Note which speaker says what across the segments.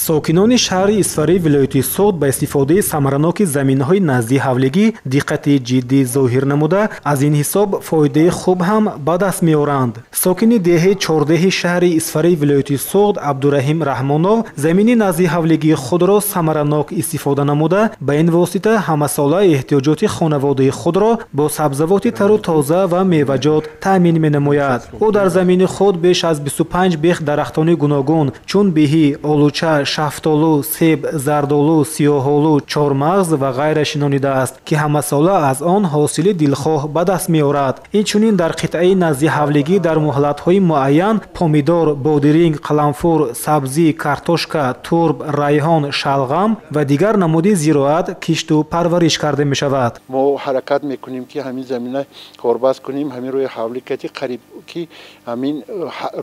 Speaker 1: Сокинони шаҳри Исфараи вилояти Суғд ба истифодаи самараноки заминҳои назди ҳавлигӣ диққати ҷиддӣ зоҳир намуда, аз ин ҳисоб фоидаи хуб ҳам ба даст меоранд. Сокини деҳаи Чордеҳи шаҳри Исфараи вилояти Суғд Абдураҳим Раҳмонов замини назди ҳавлигии худро самаранок истифода намуда, ба ин восита ҳамасола эҳтиёҷоти хонаводаи худро бо сабзавоти тару тоза ва меваҷот таъмин менамояд. Ӯ дар замини худ беш аз 25 бех дарахтони гуногун чун биҳӣ, олуча, шафтолу, себ, зардолу, сиёҳолу, чормағз ва ғайра шинонидааст, ки ҳамасола аз он ҳосили дилхоҳ ба даст меорад. Инчунин дар қитъаи назди ҳавлигӣ дар муҳлатҳои муайян помидор, бодиринг, қаламфур, сабзӣ, картошка, турб, райҳон, шалғам ва дигар намуди зироат кишту парвариш карда мешавад.
Speaker 2: Мо ҳаракат мекунем, ки ҳамин замина корбаст кунем, ҳамин рӯи ҳавлӣ кати қариб ки ҳамин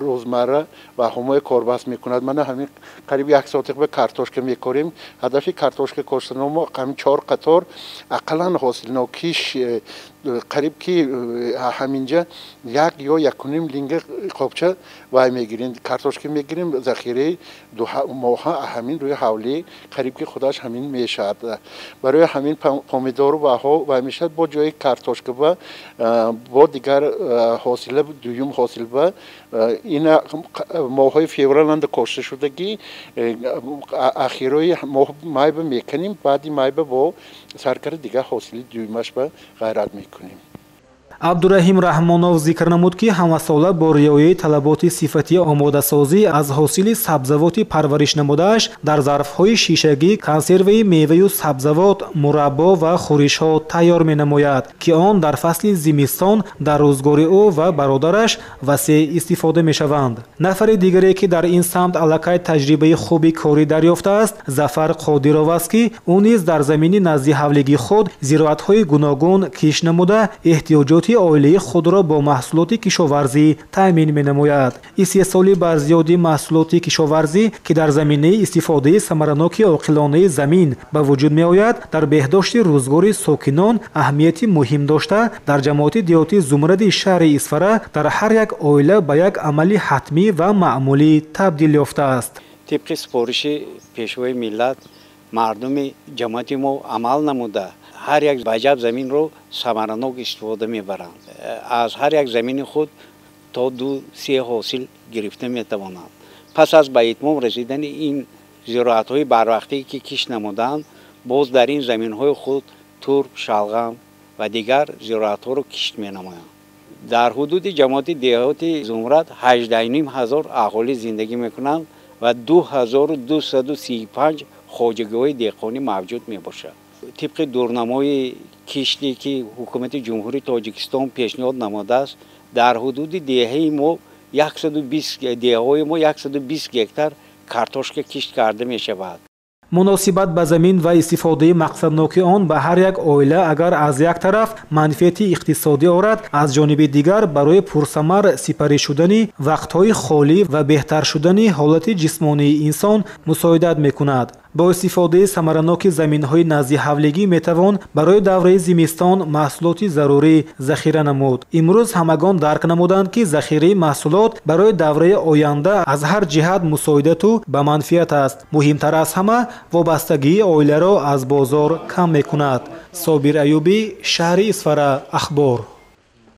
Speaker 2: рӯзмарра ва ҳумои корбаст мекунад. Мана ҳамин қариб як сотиқ ба картошка мекорем. Ҳадафи картошка коштано мо ҳамин 4 қатор ақаллан ҳосилнокиш қариб ки ҳаминҷа 1 ё 1.5 линга қобча вай мегирем, картошка мегирем, захираи 2 моҳа ҳамин рӯи ҳавлӣ қариб ки худаш ҳамин мешавад. Барои ҳамин помидору ваҳо вай мешавад бо ҷои картошка ба бо дигар ҳосила, дуюм ҳосил ба ина моҳҳои февраланда кошта шудагӣ ахирои моҳ майба мекунем, баъди майба бо саркара дигар ҳосили дуюмаш ба ғайрат мекунем.
Speaker 1: Абдураҳим Раҳмонов зикр намуд, ки ҳамасола бо риояи талаботи сифатии омодасозӣ аз ҳосили сабзавоти парвариш намудааш дар зарфҳои шишагӣ консерваи меваю сабзавот, мураббо ва хӯришҳо тайёр менамояд, ки он дар фасли зимистон дар рӯзгори ӯ ва бародараш васеъ истифода мешаванд. Нафари дигаре, ки дар ин самт аллакай таҷрибаи хуби корӣ дарёфтааст, Зафар Қодиров аст, ки ӯ низ дар замини назди ҳавлигии худ зироатҳои гуногун кишт намуда, эҳтиёҷоти оилаи худро бо маҳсулоти кишоварзӣ таъмин менамояд. Истеҳсоли барзиёди маҳсулоти кишоварзӣ, ки дар заминаи истифодаи самараноки оқилонаи замин ба вуҷуд меояд, дар беҳдошти рӯзгори сокинон аҳамияти муҳим дошта, дар ҷамоати деҳоти Зумради шаҳри Исфара дар ҳар як оила ба як амали ҳатмӣ ва маъмулӣ табдил ёфтааст.
Speaker 3: Тибқи супориши Пешвои миллат мардуми ҷамоати мо амал намуда, ҳар як ваҷаб заминро самаранок истифода мебаранд. Аз ҳар як замини худ то 2-3 ҳосил гирифта метавонанд. Пас аз ба итмом расидани ин зироатҳои барвақтӣ, ки кишт намуданд, боз дар ин заминҳои худ турб, шалғам ва дигар зироатҳоро кишт менамоянд. Дар ҳудуди ҷамоати деҳоти Зумрад 18 500 аҳолӣ зиндагӣ мекунанд ва 2235 хоҷагиҳои деҳқонӣ мавҷуд мебошад. Тибқи дурнамои киште, ки ҳукумати Ҷумҳурии Тоҷикистон пешниҳод намудааст, дар ҳудуди деҳаи мо 120 деҳаҳои мо 120 гектар картошка кишт карда мешавад.
Speaker 1: Муносибат ба замин ва истифодаи мақсадноки он ба ҳар як оила агар аз як тараф манфиати иқтисодӣ орад, аз ҷониби дигар барои пурсамар сипарӣ шудани вақтҳои холӣ ва беҳтар шудани ҳолати ҷисмонии инсон мусоидат мекунад. Бо истифодаи самараноки заминҳои назди ҳавлигӣ метавон барои давраи зимистон маҳсулоти зарурӣ захира намуд. Имрӯз ҳамагон дарк намуданд, ки захираи маҳсулот барои давраи оянда аз ҳар ҷиҳат мусоидату ба манфиат аст. Муҳимтар аз ҳама, вобастагии оиларо аз бозор кам мекунад. Собир Аюбӣ, шаҳри Исфара, Ахбор.